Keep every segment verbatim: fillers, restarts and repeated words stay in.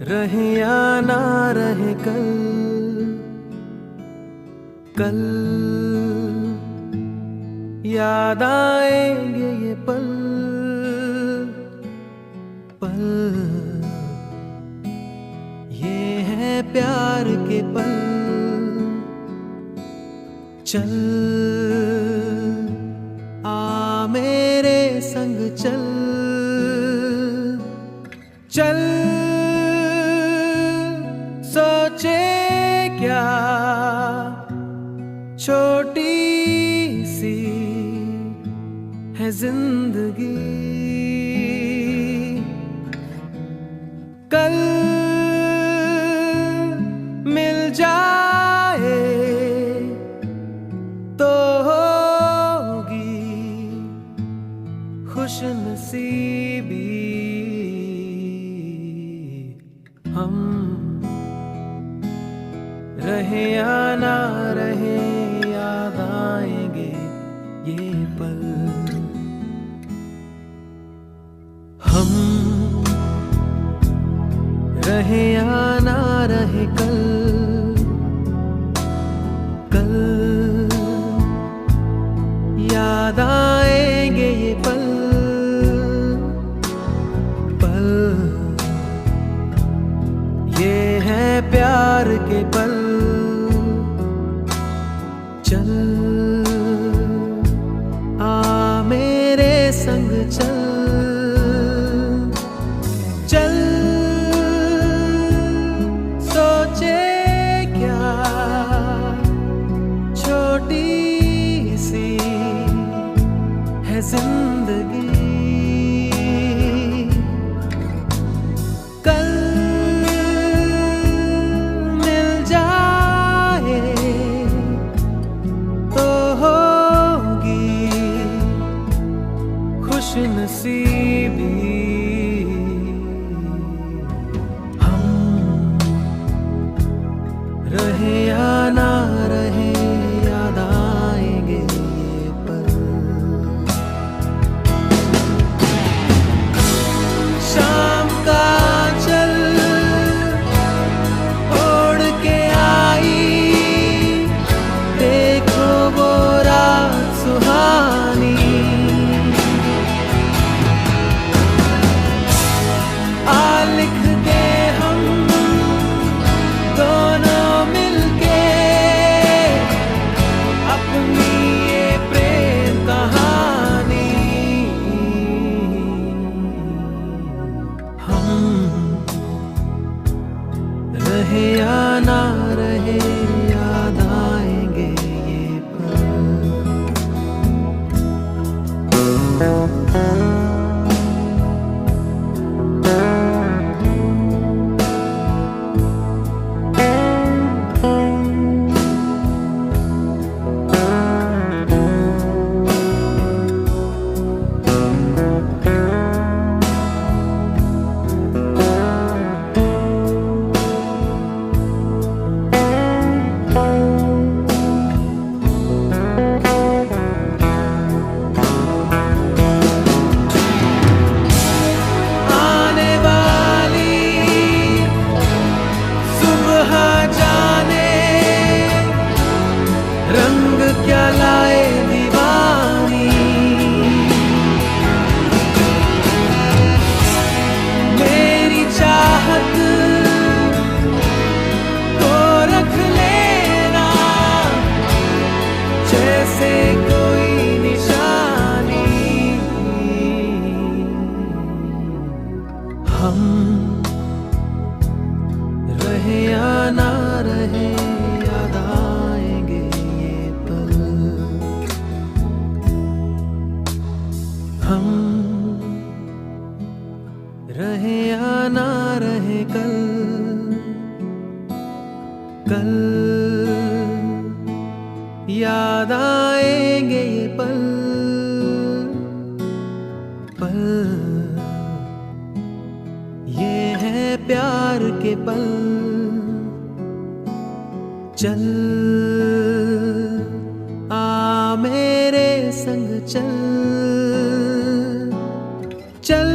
रहे या ना रहे कल, कल याद आएंगे ये पल, पल, ये हैं प्यार के पल। चल, आ मेरे संग चल, चल, सोचे क्या, छोटी सी है जिंदगी। कल मिल जाए तो होगी खुशनसीबी। हम रहे या ना रहे, याद आएंगे ये पल। हम रहे या ना रहे कल, कल याद आएंगे ये पल, पल, ये हैं प्यार के पल। चल, आ मेरे संग चल, चल, सोचे क्या, छोटी सी है जिंदगी। कल मिल जाए तो होगी खुशनसीबी। हम रहे या ना रहे, याद आएंगे ये पल। शाम का चल ओढ़ के आई, देखो वो रात सुहानी। आ लिख दे हम दोनों मिलके अपनी ये प्रेम कहानी। हम रहे या ना रहे, याद आएंगे ये पल। आने वाली सुबह जाने रंग क्या लाए दीवानी। मेरी चाहत को रख लेना जैसे कोई निशानी। हम रहे या ना रहे, याद आएंगे ये पल। हम रहे या ना रहे कल, कल याद आएंगे ये पल, पल, ये हैं प्यार के पल। चल, आ मेरे संग चल, चल,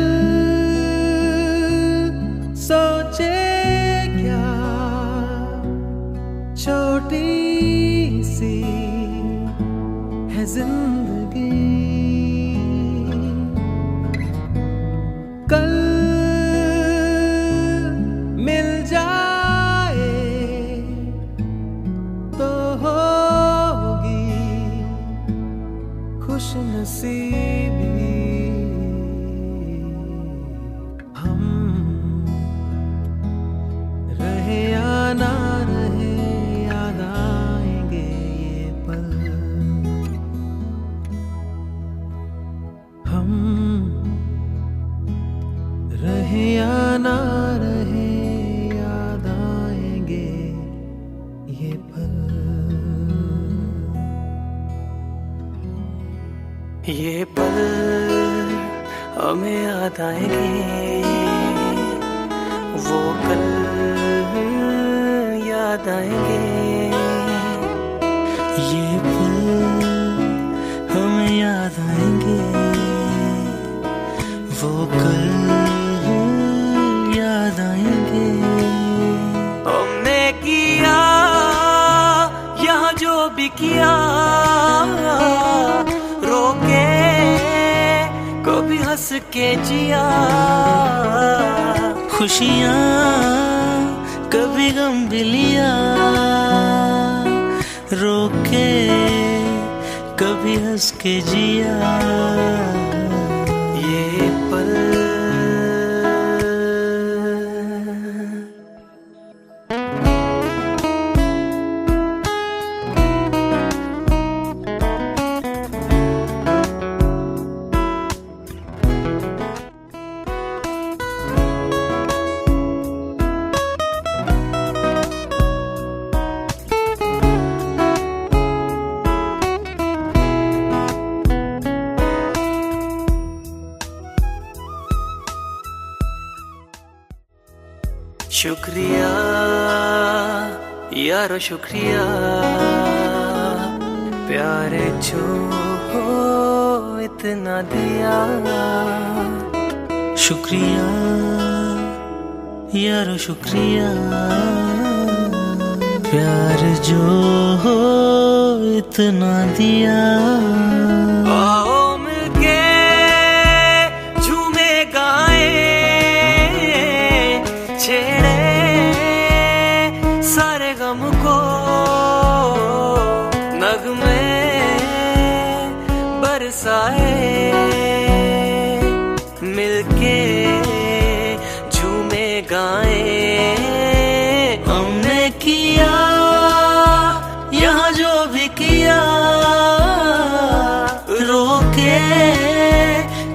सोचे जिंदगी कल मिल जाए तो होगी खुशनसीबी। हम रहे या ना रहे, याद आएंगे ये पल। हम रहे या ना रहे, याद आएंगे ये पल। ये पल हमें याद आएंगे, वो कल याद आएंगे। ये पल हमें याद आएंगे, वो कल याद आएंगे। हमने किया यहाँ जो भी किया, रोके कभी हंस के जिया, खुशियाँ कभी गम भी लिया, रोके कभी हंस के जिया। ये पल शुक्रिया यारो शुक्रिया, प्यार जो इतना दिया। शुक्रिया यारो शुक्रिया, प्यार जो इतना दिया। आओ मिलके झूमे गाए, छेड़े सारे गम को, नगमे बरसाए, मिलके झूमे गाए। हमने किया यहाँ जो भी किया, रोके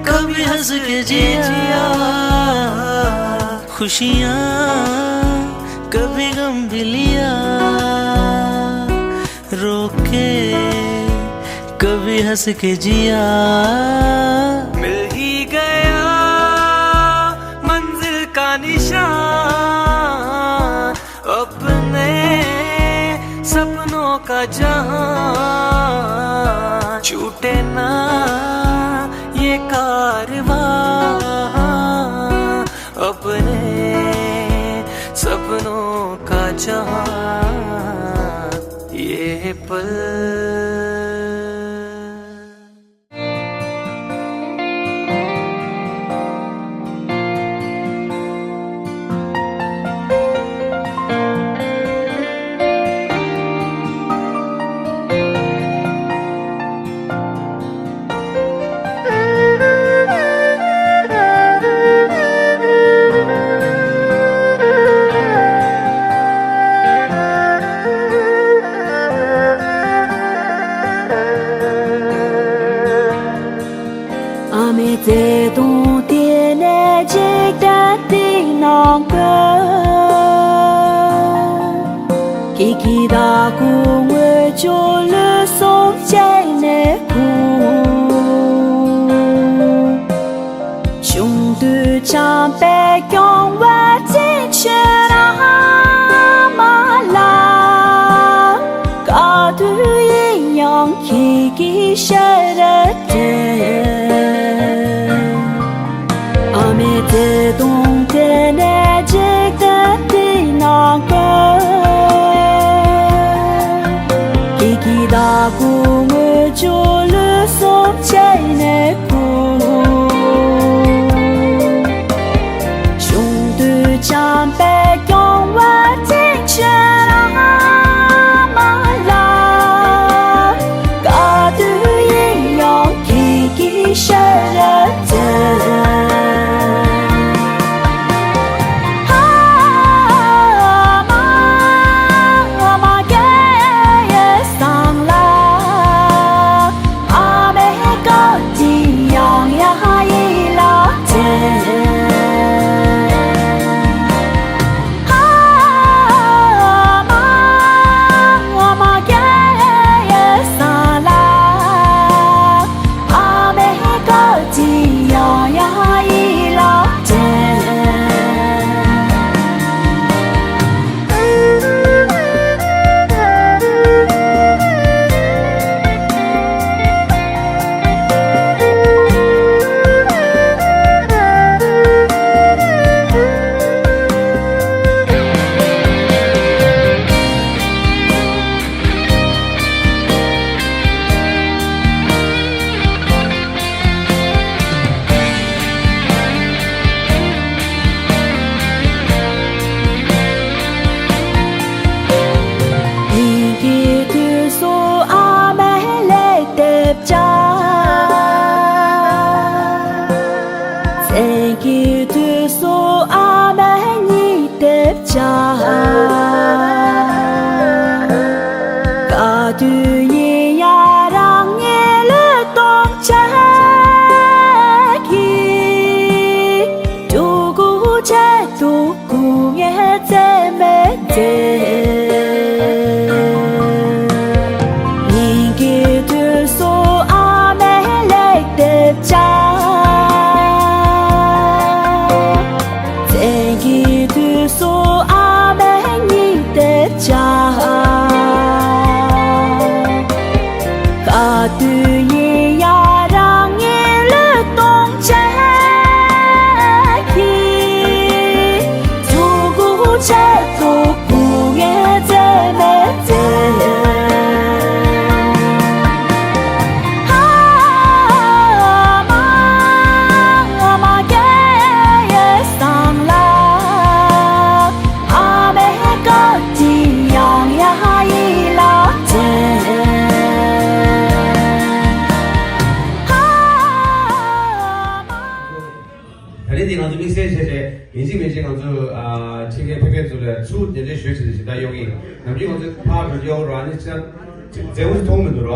कभी हंस के जिया, खुशियाँ कभी गम भी लिया, रोके कभी हंस के जिया। मिल ही गया मंजिल का निशान, अपने सपनों का जहां, छूटे ना ये कारवां, अपने सपनों का जहां, ये पल। ཨ་མའི་བརྩེ་དུང་དེ་ནས་འཇིག་རྟེན་འདིའི་ནང་ཁུལ། ཀྱེ་ཀྱེ་ད་སྐུ་ངོ་ཅོ་ལུས་སོང་བྱས་ནས་ཁུ། གཞུང་དུ་བྱམས་པས་སྐྱོང་བ་ཅིག་ཆོས་ར་མ་ལ། ག་དུས་ཡིན་ཡང་ཁྱེད་ཀྱི་ཞལ་རས་དྲན། ཨ་མའི་བརྩེ་དུང་དེ་ནས་འཇིག་རྟེན་འདིའི་ནང་ཁུལ། ཀྱེ་ཀྱེ་ད་སྐུ་ དངོས་བྱུང་ལུས་གསུམ་ཆེ་ནས་ཀུན། གཞུང་དུས་བྱམས་པས་སྐྱོང་བར་བྱིན་ཆེ་རང་མ་ལ། ག་དུས་ཡིན་ཡང་ཁྱེད་ཀྱི་ཞལ་རས་མཛོད། ཉིན་གྱི་དུས་སུ་ཨ་མའི་ལག་དེབ་བཅར། མཚན་གྱི་དུས་སུ་ཨ་མའི་སྙིང་དེབ་བཅར། ག་དུས་ཡིན་ཡང་རང་ཉིད་ལུས་སྟོང་ཆ་གི་སྤྲུལ་སྐུ་ཆེད་དུ་སྐུ་ངལ་འཚེ་མེད་མཛད། ཉིན་གྱི་དུས་སུ་ཨ་མའི་ལག་དེབ་བཅར། མཚན་གྱི་དུས་སུ་ཨ་མའི་སྙིང་དེབ་བཅར། ག་དུས་ཡིན་ཡང་རང་ཉིད་ལུས་སྟོང་ཆ་གི་སྤྲུལ་སྐུ་ཆེད་དུ་སྐུ་ངལ་འཚེ་མེད་མཛད། ཨ་མ་ཨ་མ་སྐྱེ་བའི་སང་ལ། ཨ་མའི་བཀའ་དྲིན་ཡང་ཡང་ཡིད་ལ་དྲན། ཨ་མ། ད་རིང་འདི་ང་ཚོ་དམིགས་བསལ་བྱས་ཏེ་ཡིན་གཅིག་མིན་གཅིག་ང་ཚོ་ཨ་ཁྲིད་མཁན་ཕེབས་མཁན་ཚོ་ལ་ཚུར་གདན་འདྲེན་ཞུས་བྱས་ཏེ་ཞིབ་ལྟ་གཡོག་གིན་ནམ་རྒྱུན་ང་ཚོ་ཕར་འགྲོ་གཡོག་ར་ནི་ཅང་མཛེས་པོ་ཞིག་མཐོང་མི་འདུག་ར།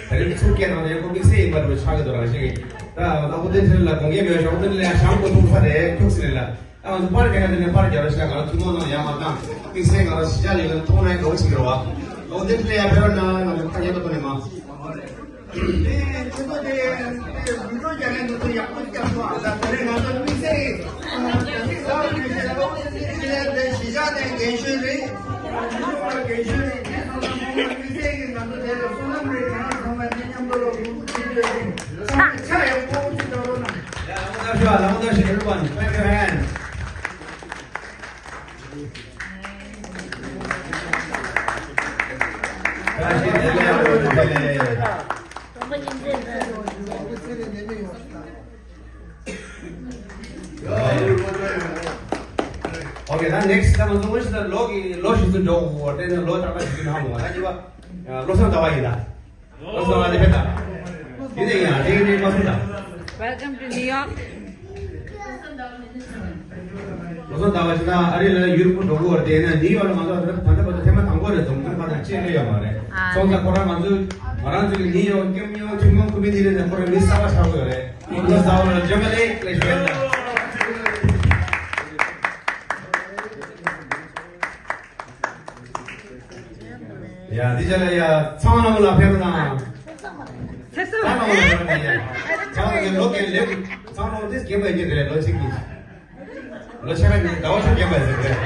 ད་རིང་ཚུར་སྐད་བཏང་ནས་ཁོ་དམིགས་བསལ་ཡིན་པ་འདྲ་པོ་ཆགས་ཀྱི་འདུག་རང་བཞིན་གྱིས། ད་ཨ་ཁུ་བསྟན་ཁྲི་ལ་དགོངས་འགལ་མེད་པ་ཞོག་བསྟན་ཁྲི་ལ་ཡང་ཞང་པོ་ཐུག་ས་རེད་ཁྱུག་སི་རེད་ལ། ཨ་ང་ཚོ་པར་རྒྱག་ཡ་དེ་ནས་པར་རྒྱག་རོགས་ཞེས་ང་རང་ཐུན་མོང་ནང་ཡང་མ་བཏང་། དམིགས་བསལ་ང་རང་གཞིས་ཆགས་ལས་ཁུངས་མཐོང་ན་དགའ་བོ་བྱེད་ཀྱི་རེད་བ། ཨ་ཁུ་བསྟན་ཁྲི་ལ་ཡང་ཕེབས་རོགས་གནང་ང་ཚོ་ཁ་ཉན་ཏོག་ཏོ་ནས་མ། དེ་ཚོ་དེ་དེ་འུད་སྒྲོག་རྒྱག་ནས་འདུག་ཚོ་ཡག་པོ་རྒྱག་སོང་ཨ། ད་དེ་རིང་ང་ཚོ་དམིགས་བསལ་གྱིས་ད་ཐེངས་གཟའ་ལྷག་པའི་ཚེ་ལ་ཨ་ཁུ་བསྟན་ཁྲི་ལ་དེ་གཞིས་ཆགས་ནས་རྒན་གཞོན་རེད། ཨ་ཁུ་བསྟན་ཁྲི་ལ་རྒན་གཞོན་རེད། དེ་ཚོ་ལ་ཚང་མ་དམིགས་བསལ་གྱིས་ང་ཚོ་དེ་ལ་བསོད་ནམས་རེ་བྱས་ནས་ཚང་མ་དེ་མཉམ་དུ་ལ་གོང་བུ་ཚུགས་རྒྱུ་ཡོད་དེ་ཚང་མས་ཕྱག་ཡག་པོ་གཅིག་རྒྱག་རོགས་གནང་། Yeah, ལག་པ་བརྡབ་ཤོག་ལག་པ་བརྡབ་ཤོག everyone, clap your hands. བཀྲ་ཤིས་བདེ་ལེགས། བཀྲ་ཤིས་བདེ་ལེགས། Okay, ད་next ད་ང་ཚོ་དངོས་གཞི་ད་ལོ་གི་ལོ་གཞི་ཚུན་འགྲོ་དགོས་དེ་ནས་ལོ་ཏག་ཏག་ཞིག་ནང་མོ་ད་གཉིས་པ་བློ་བཟང་ཟླ་བ་ཡིན་ད། བློ་བཟང་ཟླ་བ་དེ་ཕེབས་ད། དེ་ནས་ཡང་དེ་ནས་མ་སོང་ད། Welcome to New York. བློ་བཟང་ཟླ་བ་ཞིག་ན་ཨ་རི་ལ་ཡུལ་སྐོར་འགྲོ་དགོས་དེ་ནས་ནིའུ་ཡོག་ལ་ང་ཚོ་ད་ལྟ་བར་དུ་ཐེངས་མ་དང་པོ་རེད། རྫོང་ཁོངས་ཁག་དང་ཅི་ཡང་ཡོད་མ་རེད། སོང་ཙང་ཁོ་རང་ང་ཚོ་ང་རང་ཚོ་གི་ནིའུ་ཡོག་ཀེམ་ཉོ་ཐུན་མོང་ཁུ་མི་དེ་རེད་ནས་ཁོ་རང་མི་གསར་པ་ཆགས་ཡོད་རེད། བློ་བཟང་ཟླ་བ་ལ་ཇེ་མ་ལེགས་ལེགས་ཞུ་ཡ། ཡ་འདི་ཆ་ལ་ཡ་ཚང་མ་ལ་ཕེབས་དང་། ཚང་མ་ལ་ཕེབས་དང་ཡ། ཚང་མ་ལ་ལོ་རྒན་ལེགས་ཚང་མ་འདི་རྒན་པ་ཡིན་རེད། ལོ་གཅིག་གི་ལོ་ཆ་ག་ནི་ཟླ་བ་ཚོ་རྒན་པ་ཡིན་རེད།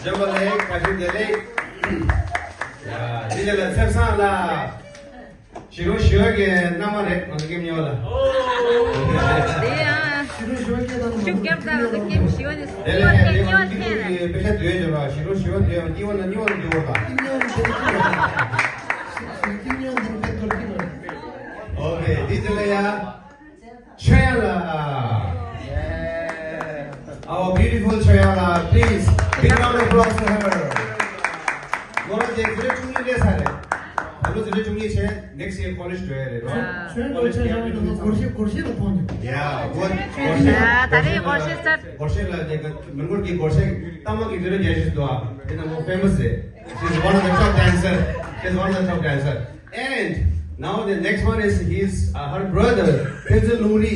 ཇོ་བོ་ལེགས་བཀྲ་ཤིས་བདེ་ལེགས། ཡ་འདི་ཆ་ལ་ཚེ་བཟང་ལ། ཞི་རུ་ཞི་བའི་གི་མནའ་མ་རེད་ང་ཚོ་ཀེམ་ཉོ་ལ། དེ་ཡང་ ཤུགས་རྒྱབ་དང་། ཀེམ་ཞི་བ་ནི་སྐྱོར་ཐེན་སྐྱོར་ཐེན། དེ་ལས་དེ་ནས་ཀེམ་ཞི་བ་དེ་ཡོད་ཅོག་ལ་ཞི་རོ་ཞི་བ་དེ་ཡོད་ཀེམ་བ་ན་ཉི་བ་ན་ཉི་བ་ན་ཉི་བ་ན། Okay, this is Choyala. Our beautiful Choyala, please. Big round of applause to her. ལོ་ར་ཅན་ཟེར་ཆུང་ངུ་ལས་ས་རེད། ད་ལོ་ཟེར་ཆུང་ངུ་ཆེ་next year college འགྲོ་ཡ་རེད་རོ། ཆོས་འགོ་ཆེ་ཆེ་བའི་ནང་སྒོར་གཞས་སྒོར་གཞས་ལ་ཕོངས་ཀྱི། Yeah, what སྒོར་གཞས། ད་རེས་སྒོར་གཞས་སྒོར་གཞས་ལ་ཅན་མི་འགོར་གྱི་སྒོར་གཞས་ཏ་མ་གི་ཟེར་རྒྱ་ཞིག་འདུག་ཨ། དེ་ན་མོ་famous རེད། She's one of the top dancer. She's one of the top dancer. And now the next one is his, uh, her brother, Tenzin Lungri.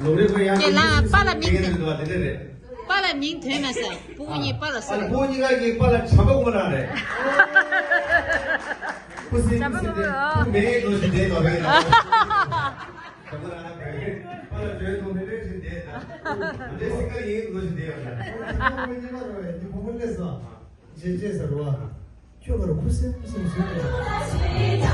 ཁྱེད་ལ་པཱ་ལགས་མིང་དེ། པཱ་ལགས་མིང་དོན་མེད་ཟེར། སྤུ་གུ་གཉིས་པཱ་ལགས་ཟེར། སྤུ་གུ་གཉིས་ཀ་གི་པཱ་ལགས་བྱམས་པ་ཀུན་ལ་རེད། ཁུ་སིམ་སིམ་དེ་ཁུ་མེད་ལོ་ཞིག་བསྡད་དོ་རེད། བྱམས་པ་ལ་རེད། པཱ་ལགས་བྱོན་དོ་མེད་པའི་ཞིག་བསྡད་ད། འདྲེ་སིང་ག་ཡིན་ལོ་ཞིག་བསྡད་ཡོད་ད། ཁུ་མེད་ལོ་ཞིག་བསྡད་ཡོད་ད། རྗེས་རྗེས་ཟེར་བ། ཁྱོད་ཀར་ཁུ་སིམ་སིམ་ཟེར་བ།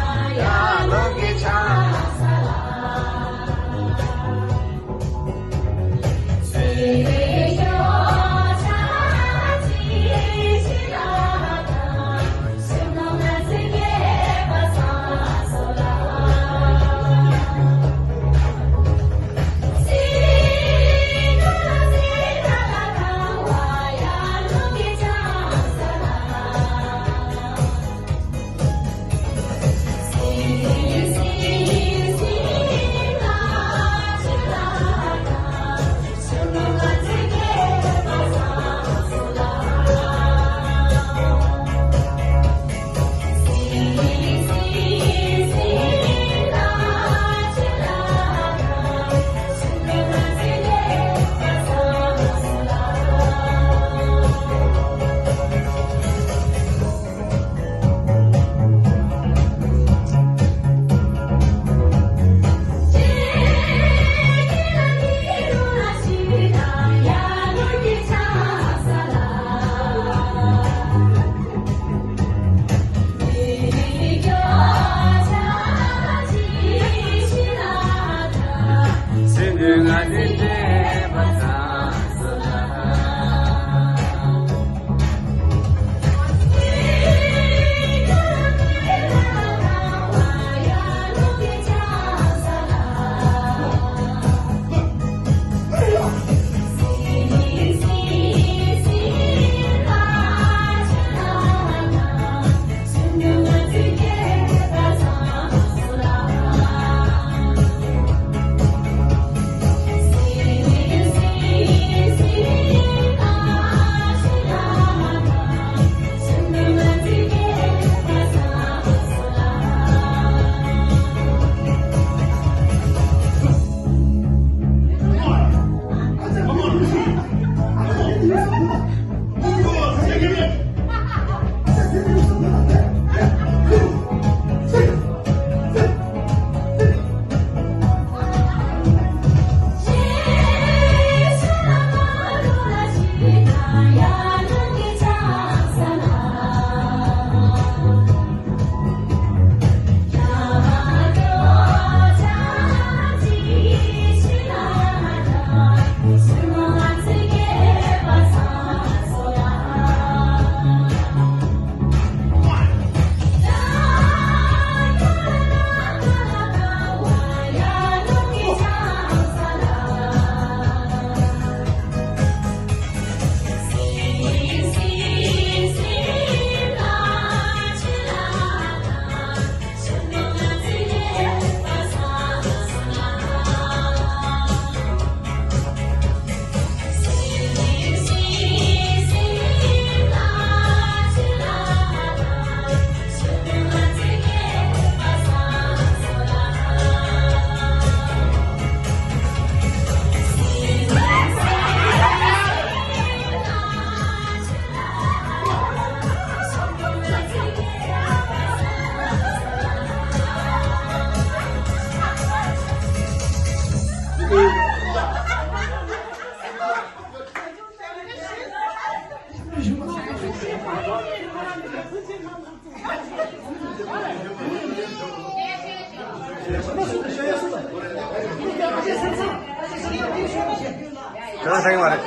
ཁྱོད་ཚང་གི་མ་རེད།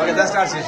Okay, let's start, sis.